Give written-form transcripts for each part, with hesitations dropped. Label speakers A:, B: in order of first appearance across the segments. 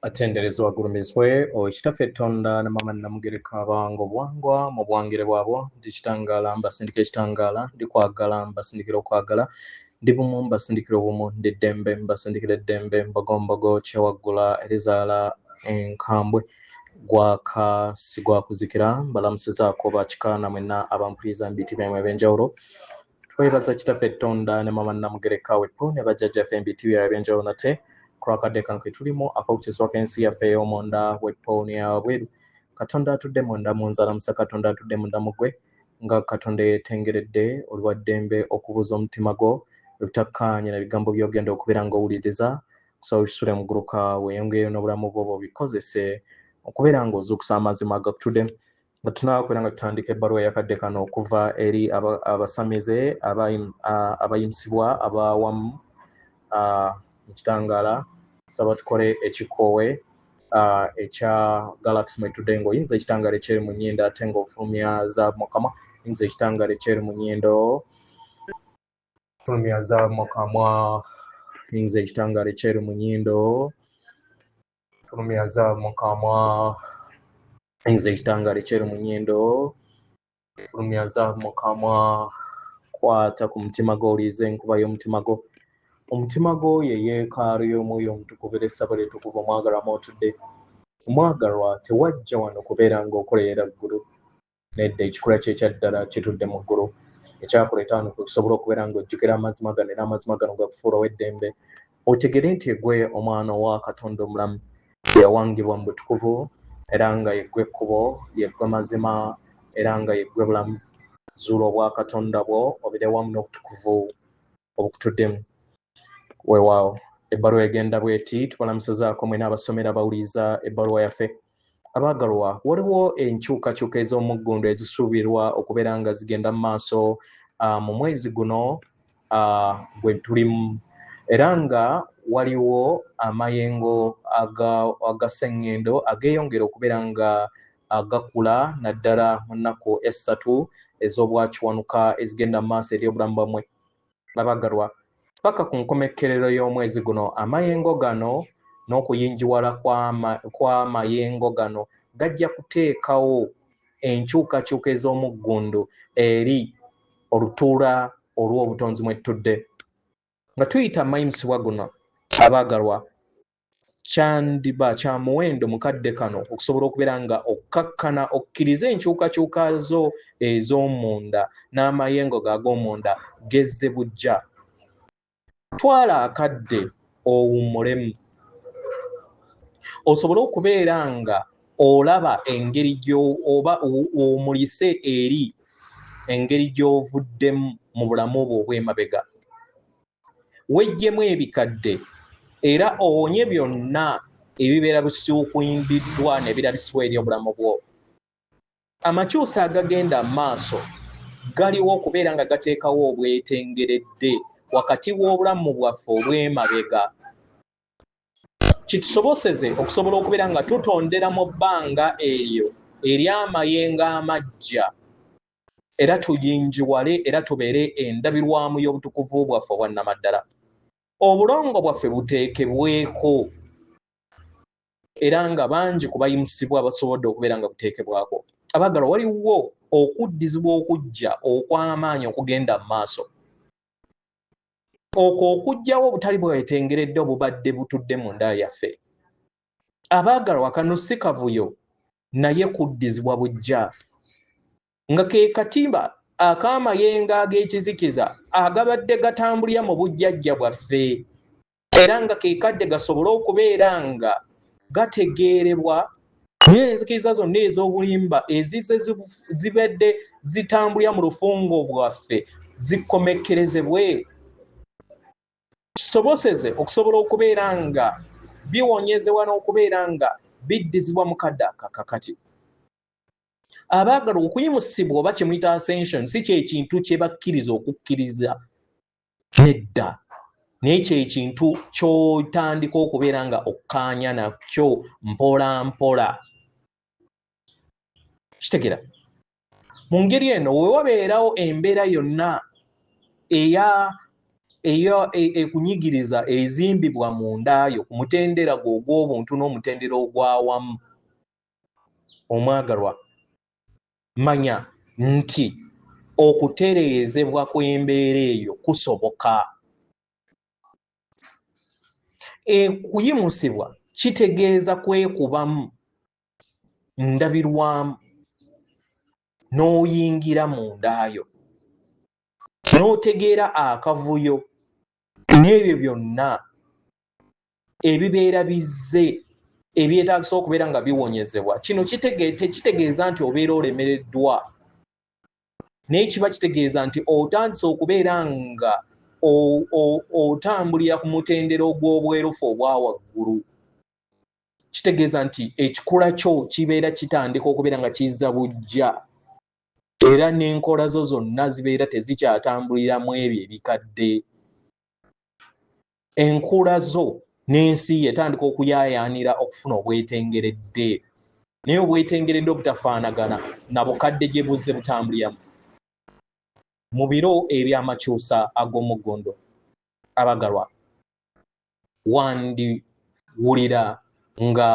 A: Atenderezebwa agulumizibwe oyo Kitaffe Tonda ne Maama Namugereka abawanga obuwangwa mu buwangire bwabwo. Ndi kitangaala mbasindika ekitangaala, ndi kwagala mbasindikira okwagala, ndi bumu mbasindikira obumu, ndi ddembe mbasindikira eddembe, mbogombogo kyewaggula erizaala enkambwe, gwaka si gwa kuzikira. Mbalamusizaako bakika na mwenna abampuliriza mu biti byammwe eby'enjawulo. Twebaza Kitaffe Tonda ne Maama Namugereka wepo ne bajjajjaffe mu biti byabwe eby'enjawulo nate kulwakadde kano ke tulimu ak'okukyusibwa kw'ensi yaffe ey'omunda wepo n'eyawabweru. Katonda atudde munda mu nze alamusa Katonda atudde munda mu ggwe, nga Katonda eyeetengeredde oli wa ddembe okubuuza omutima gwo ebitakkaanya na bigambo by'ogenda okubeera ng'owuliriza. Kusaba okisule mu guluka weeyongereyo n'obulamu bwo bw'obikozese okubeera ng'ozuukusa amazima agakutuddemu. Nga tunaba kubeera nga tutandika ebbaluwa eyakadde kano okuva eri abasamize abayimusibwa abawamu mu kitangaala, saba tukole ekikoowe ekya galaxy mwetudde ng'oyinza ekitangaala ekyeru mu nnyindo ate ng'ofulumya zaabu mu kamwa. Yinza ekitangaala ekyeru mu nnyindo, fulumya zaabu mu kamwa. Yinza ekitangaala ekyeru mu nnyindo, fulumya zaabu mu kamwa. Yinza ekitangaala ekyeru mu nnyindo, fulumya zaabu mu kamwa. Kwata ku mutima gwo, owulirize enkuba y'omutima gwo. Omutima gwo ye yeekaalu y'Omwoyo Omutukuvu era essabo ly'ettukuvu omwagalwa mw'otudde. Omwagalwa, tewajja wano kubeera ng'okolerera ggulu. Nedda, ekikula kye ekya ddala kitudde mu ggulu. Ekyakuleeta wano kwe kusobola okubeera ng'ojjukira amazima gano era amazima gano gakufuula ow'eddembe. Otegere nti ggwe omwana owa Katonda omulamu eyawangibwa mu butukuvu era nga ye ggwe kkubo, ye ggwe mazima era nga ye ggwe bulamu. Zuula obwakatonda bwo obeere wamu n'obutukuvu obukutuddemu. Weewaawo, ebbaluwa egenda bw'eti: tubalamusizaako mwena abasomera abawuliriza ebbaluwa yaffe. Abaagalwa, waliwo enkyukakyuka ez'omuggundu ezisuubirwa okubeera nga zigenda mu maaso mu mwezi guno gwe tulimu, era nga waliwo amayengo aga sseŋŋendo ageeyongera okubeera nga gakula naddala mu nnaku essatu ez'obwakiwanuka ezigenda mu maaso eri obulamu bwammwe. Abagalwa, paka ku nkomekkerero y'omwezi guno, amayengo gano n'okuyinjiwala kw'amayengo gano gajja kuteekawo enkyukakyuka ez'omuggundu eri olutuula olw'obutonzi mwe tutudde. Nga tuyita mu mayimusibwa guno, abaagalwa, kyandiba kya muwendo mu kadde kano okusobola okubeera nga okkakkana okkirize enkyukakyuka zo ez'omunda n'amayengo go ag'omunda gezze buggya. Twala akadde owummulemu osobole okubeera nga olaba engeri oba omulise eri engeri gy'ovuddemu mu bulamu bwo obw'emabega. Weggyemu ebikadde era owonye byonna ebibeera bisiukwindiddwa ne birabisibwa eri obulamu bwo. Amakyusa agagenda mu maaso galiwo okubeera nga gateekawo obwetengeredde wakati w'obulamu bwaffe obw'emabega, kitusoboseze okusobola okubeera nga tutondera mu bbanga eryo ery'amayengo amaggya era tuyingiwale era tubeere endabirwamu y'obutukuvu bwaffe obwa nnamaddala. Obulongo bwaffe buteekebweko era nga bangi ku bayimusibwa basobodde okubeera nga buteekebwako. Abaagalwa, waliwo okuddizibwa okuggya okw'amaanyi okugenda mu maaso. Okwo okuggyawo obutali bwetengeredde obubadde butudde mu nda yaffe. Abaagalwa, kano si kavuyo naye kuddizibwa buggya, nga ke katimba ak'amayengo ag'ekizikiza agabadde gatambulira mu bujjajja bwaffe, era nga ke kadde gasobole okubeera nga gategeerebwa n'enzikiriza zonna ez'obulimba ezize zibadde zitambulira mu lufungo bwaffe zikomekkerezebwe, kisoboseze okusobola okubeera nga biwonyezebwa n'okubeera nga biddizibwa mu kadde akakakati. Abaagala okuyimusibwa oba kye muyita ascension si kye kintu kye bakkiriza okukkiriza, nedda, naye kye kintu ky'otandika okubeera nga okkaanya nakyo mpola mpola. Kitegeera? Mu ngeri eno we wabeerawo embeera yonna eya Ekunyigiriza ezimbibwa mu ndaayo ku mutendera gwo ogw'obuntu n'omutendera ogw'awamu. Omwagalwa, manya nti okutereezebwa kw'embeera eyo kusoboka. Okuyimusibwa kitegeeza kwekubamu ndabirwamu n'oyingira mu ndaayo n'otegeera akavuyo n'ebyo byonna ebibeera bizze ebyetaagisa okubeera nga biwonyezebwa. Kino tekitegeeza nti obeera olemereddwa, naye kiba kitegeeza nti otandise okubeera nga otambulira ku mutendera ogw'obwerufu obwa waggulu. Kitegeeza nti ekikula kyo kibeera kitandika okubeera nga kizza buggya, era n'enkola zo zonna zibeera tezikyatambulira mu ebyo ebikadde. Enkula zo n'ensi etandika okuyaayaanira okufuna obwetengeredde, naye obwetengeredde obutafaanagana na bukadde gye buzze butambuliramu mu biro eby'amakyusa ag'omuggondo. Abagalwa, wandiwulira nga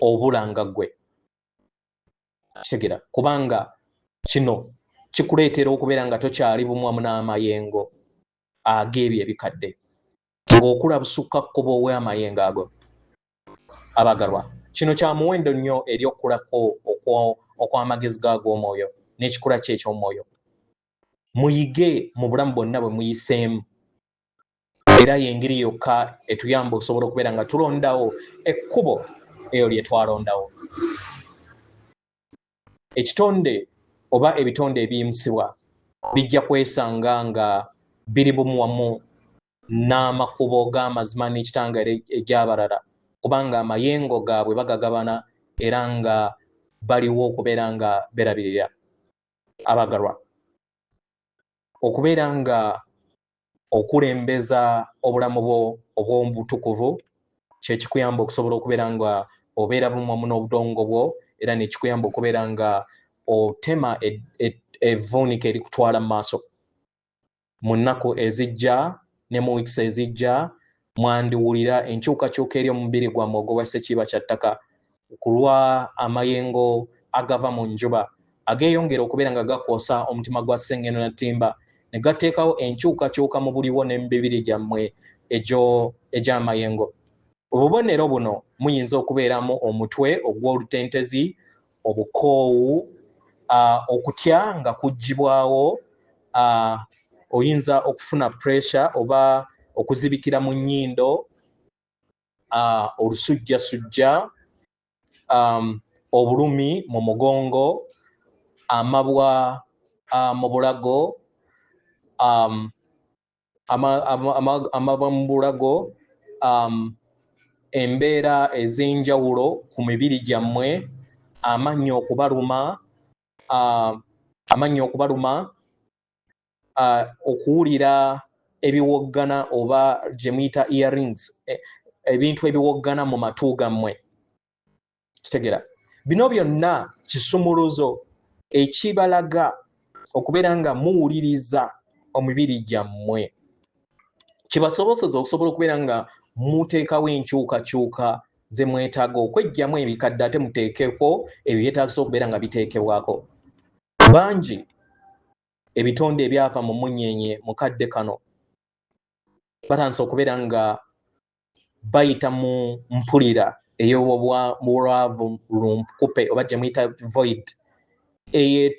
A: obula nga ggwe kitegera, kubanga kino kikuleetera okubeera nga tokyali bumu wamu n'amayengo ag'ebyo ebikadde, ng'okula busukka kkubo ow'amayengo ago. Abagalwa, kino kya muwendo nnyo eri okukulako okw'amagezi g'ag'omwoyo n'ekikula kye eky'omwoyo. Muyige mu bulamu bwonna bwe muyiseemu, era y'engeri yokka etuyamba okusobola okubeera nga tulondawo ekkubo eyo lye twalondawo. Ekitonde oba ebitonde ebiyimusibwa bijja kwesanga nga biri bumu wamu n'amakubo g'amazima n'ekitangaala egy'abalala, kubanga amayengo gaabwe bagagabana era nga baliwo okubeera nga berabirira. Abagalwa, okubeera nga okulembeza obulamu bwo obw'obutukuvu kyekikuyamba okusobola okubeera nga obeera bumu wamu n'obudongo bwo, era nekikuyamba okubeera nga otema evvuunika erikutwala mu maaso. Mu nnaku ezijja ne mu wiikisi ezijja mwandiwulira enkyukakyuka eri omubiri gwammwe ogw'obwa ssekiiba kya ttaka ku lwa amayengo agava mu njuba ageeyongera okubeera nga gakosa omutima gwa Ssengendo na Ttimba ne gateekawo enkyukakyuka mu buliwo ne mu mibiri gyammwe egy'amayengo. Obubonero buno muyinza okubeeramu omutwe ogw'olutentezi, obukoowu, okutya nga kuggyibwawo, oyinza okufuna pressure oba okuzibikira mu nnyindo, olusujjasujja, obulumi mu mugongo, amabwa mu bulago, amabwa mu bulago, embeera ez'enjawulo ku mibiri gyammwe, amannyo okubaluma, amannyo okubaluma, okuwulira ebiwoggana oba gye muyita earrings, ebintu ebiwoggana mu matu gammwe. Kitegera bino byonna kisumuluzo ekibalaga okubeera nga muwuliriza omubiri gyammwe, kibasoboseza okusobola okubeera nga muteekawo enkyukakyuka ze mwetaaga okweggyamu ebikadde, ate muteekeko ebyo byetaagisa okubeera nga biteekebwako. Bangi ebitonde ebyava mu munyeenye mu kadde kano batandise okubeera nga bayita mu mpulira ey'obwabulwavu lumkupe oba gye muyita void, eyo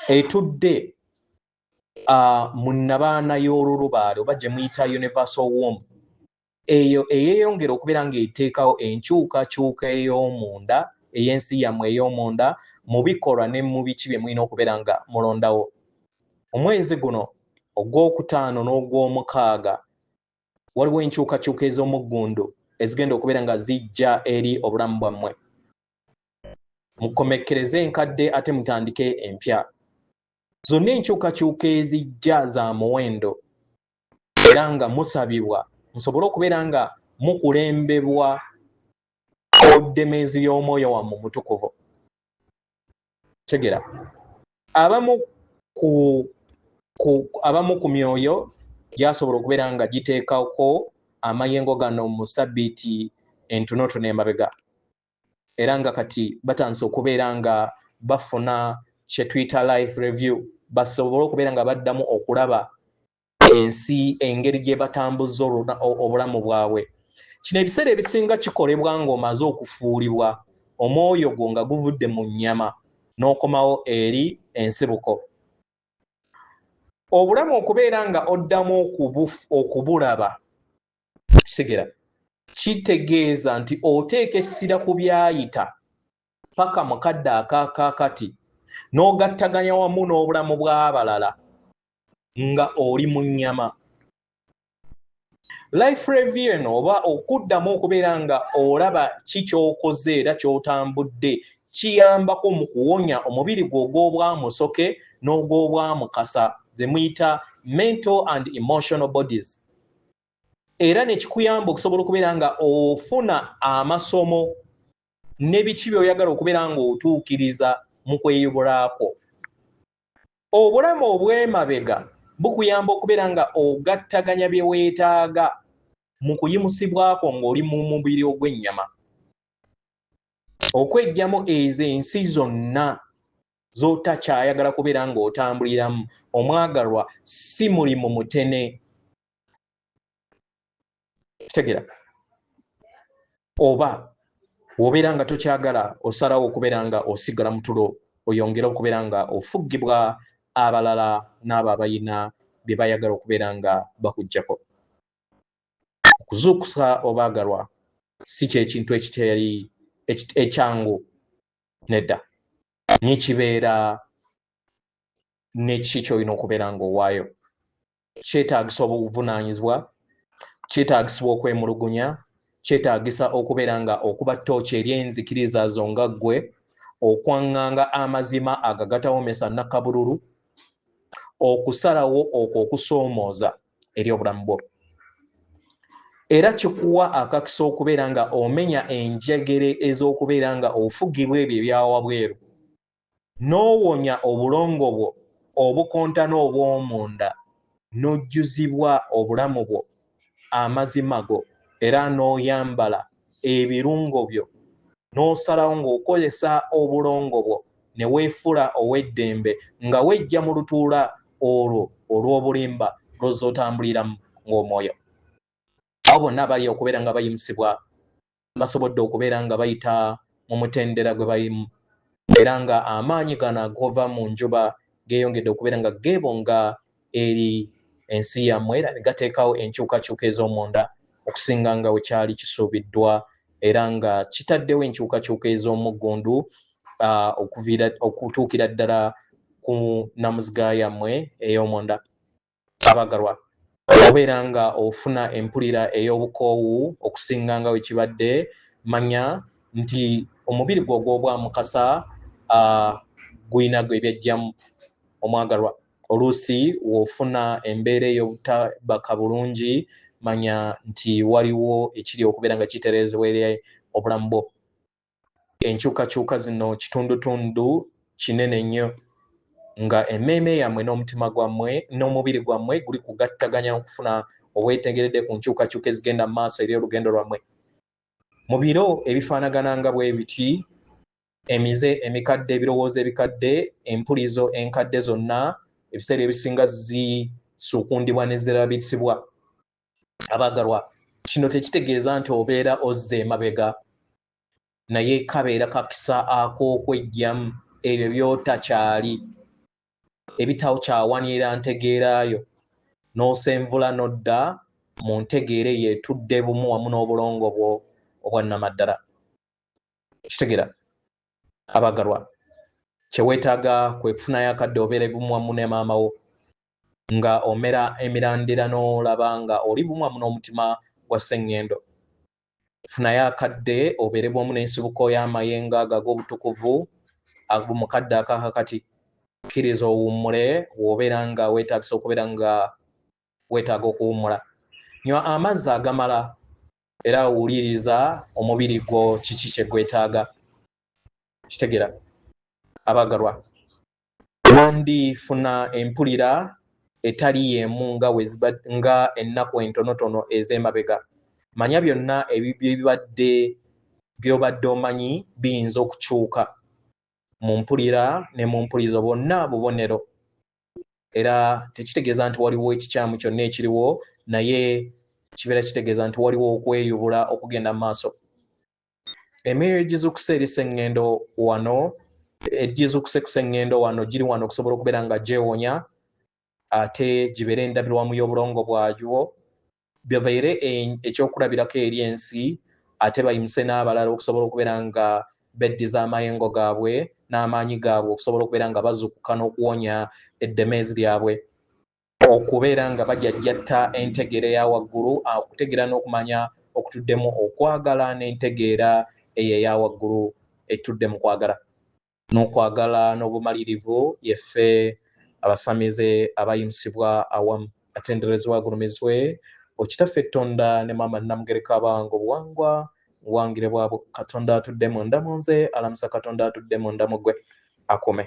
A: etudde mu nnabaana y'olulubaale oba gye muyita universal womb, eyo eyeeyongera okubeera ng'eteekawo enkyukakyuka ey'omunda ey'ensi yammwe ey'omunda mu bikolwa ne mu biki bye mulina okubeera nga mulondawo. Omwezi guno ogwokutaano n'ogwomukaaga waliwo enkyukakyuka ez'omuggundu ezigenda okubeera nga zijja eri obulamu bwammwe. Mukomekkereze enkadde ate mutandike empya. Zonna enkyukakyuka ezijja za muwendo, era nga musabibwa musobole okubeera nga mukulembebwa oddemeezi y'omwoyo wammwe omutukuvu. Tegera abamu ku Abamu ku myoyo gyasobola okubeera nga giteekako amayengo gano mu sabbiiti entonotono emabega, era nga kati batandise okubeera nga bafuna kye tuyita life review, basobole okubeera nga baddamu okulaba ensi engeri gye batambuza obulamu bwabwe. Kino ebiseera ebisinga kikolebwa ng'omaze okufuulibwa, omwoyo gwo nga guvudde mu nnyama n'okomawo eri ensibuko. Obulamu okubeera nga oddamu okubulaba kitegera kitegeeza nti oteeka essira ku byayita paka mu kadde akakaakati n'ogattaganya wamu n'obulamu bw'abalala nga oli mu nnyama. Life review eno oba okuddamu okubeera nga olaba ki ky'okoze era ky'otambudde kiyambako mu kuwonya omubiri gwo ogw'obwamusoke n'ogw'obwamukasa, ze muyita mental and emotional bodies, era ne kikuyamba okusobola okubeera nga ofuna amasomo ne biki by'oyagala okubeera ng'otuukiriza mu kweyubulaako. Obulamu obw'emabega bukuyamba okubeera nga ogattaganya bye weetaaga mu kuyimusibwako ng'oli mu mubiri ogw'ennyama, okweggyamu ezo ensi zonna z'otakyayagala kubeera ng'otambuliramu. Omwagalwa, si mulimu mutene, kitegera oba bw'obeera nga tokyagala, osalawo okubeera nga osigala mu tulo, oyongere okubeera nga ofugibwa abalala n'abo abalina bye bayagala okubeera nga bakuggyako. Okuzuukusa obaagalwa si kyekintu ekiteri ekyangu, nedda, nekibeera neki kyolina okubeera ng'owaayo. Kyetaagisa obuvunaanyizibwa, kyetaagisibwa okwemulugunya, kyetaagisa okubeera nga okuba ttooki eri enzikiriza zo nga ggwe, okwaŋŋanga amazima ago agatawomesa nnakabululu, okusalawo okwo okusoomooza eri obulamu bwo. Era kikuwa akakisa okubeera nga omenya enjegere ez'okubeera nga ofugibwa ebyo ebyawabweru, n'owonya obulongo bwo obukontana obw'omunda, n'ojjuzibwa obulamu bwo amazima go, era n'oyambala ebirungo byo, n'osalawo ng'okozesa obulongo bwo ne weefuula ow'eddembe nga weggya mu lutuula olwo olw'obulimba lw'ozze otambuliramu ng'omwoyo. Abo bonna abali okubeera nga bayimusibwa basobodde okubeera nga bayita mu mutendera gwe balimu, era nga amaanyi gano agova mu njuba geeyongedde okubeera nga geebonga eri ensi yammwe, era ne gateekawo enkyukakyuka ez'omunda okusinga nga we kyali kisuubiddwa, era nga kitaddewo enkyukakyuka ez'omuggundu okutuukira ddala ku namuziga yammwe ey'omunda. Abagalwa, obeera nga ofuna empulira ey'obukoowu okusinga nga we kibadde, manya nti omubiri gwo ogw'obwamukasa gulina gwe byajjamu. Omwagalwa, oluusi w'ofuna embeera ey'obutabaka bulungi, manya nti waliwo ekiri okubeera nga kitereezebwa eri obulamu bwo. Enkyukakyuka zino kitundutundu kinene nnyo nga emmeeme yammwe n'omutima gwammwe n'omubiri gwammwe guli kugattaganya okufuna obwetegeredde ku nkyukakyuka ezigenda mu maaso eri olugendo lwammwe. Mu biro ebifaanagana nga bwe biti, emize emikadde, ebirowoozo ebikadde, empulizo enkadde zonna ebiseera ebisinga zisuukundibwa ne zirabisibwa. Abagalwa, kino tekitegeeza nti obeera ozza emabega, naye kabeera kakisa ak'okweggyamu ebyo by'otakyali, ebitakyawanirira ntegeeraayo, n'osenvula n'odda mu ntegeera eyo etudde bumu wamu n'obulongo bwo obwa nnamaddala. Kitegera abagalwa, kye weetaaga kwe kufunayo akadde obeere bumu wamu ne maama wo, nga omera emirandira n'olaba nga oli bumu wamu n'omutima gwa sseŋŋendo. Funayo akadde obeere bwomu n'ensibuko y'amayengo ago ag'obutukuvu mu kadde akakakati. Kkiriza owummule w'obeera nga weetaagisa okubeera nga weetaaga okuwummula. Nywa amazzi agamala era wuliriza omubiri gwo kiki kye gwetaaga. Kitegera abagalwa, wandifuna empulira etali y'emu nga nga ennaku entonotono ez'emabega. Manya byonna ebibadde by'obadde omanyi biyinza okukyuka mu mpulira ne mu mpulizo bwonna bubonero. Era tekitegeeza nti waliwo ekikyamu kyonna ekiriwo, naye kibeera kitegeeza nti waliwo okweyubula okugenda mu maaso. Emyoyo egizuukuse eri sseŋŋendo wano, egizuukuse ku sseŋŋendo wano giri wano okusobola okubeera nga gyewonya, ate gibeere endabirwamu y'obulongo bwagyo, babeere ekyokulabirako eri ensi, ate bayimuse n'abalala okusobola okubeera nga beddiza amayengo gaabwe n'amaanyi gaabwe okusobola okubeera nga bazuukuka n'okuwonya eddemeezi lyabwe, okubeera nga bajajjatta entegeera eya waggulu, okutegeera n'okumanya okutuddemu okwagala n'entegeera eyo eya waggulu etudde mu kwagala n'okwagala n'obumalirivu. Yeffe abasamize abayimusibwa awamu. Atenderezebwa agulumizibwe okitaffe Ttonda ne maama Namugereka abawanga obuwangwa buwangire bwabwo. Katonda atudde munda mu nze alamusa Katonda atudde munda mu ggwe akume.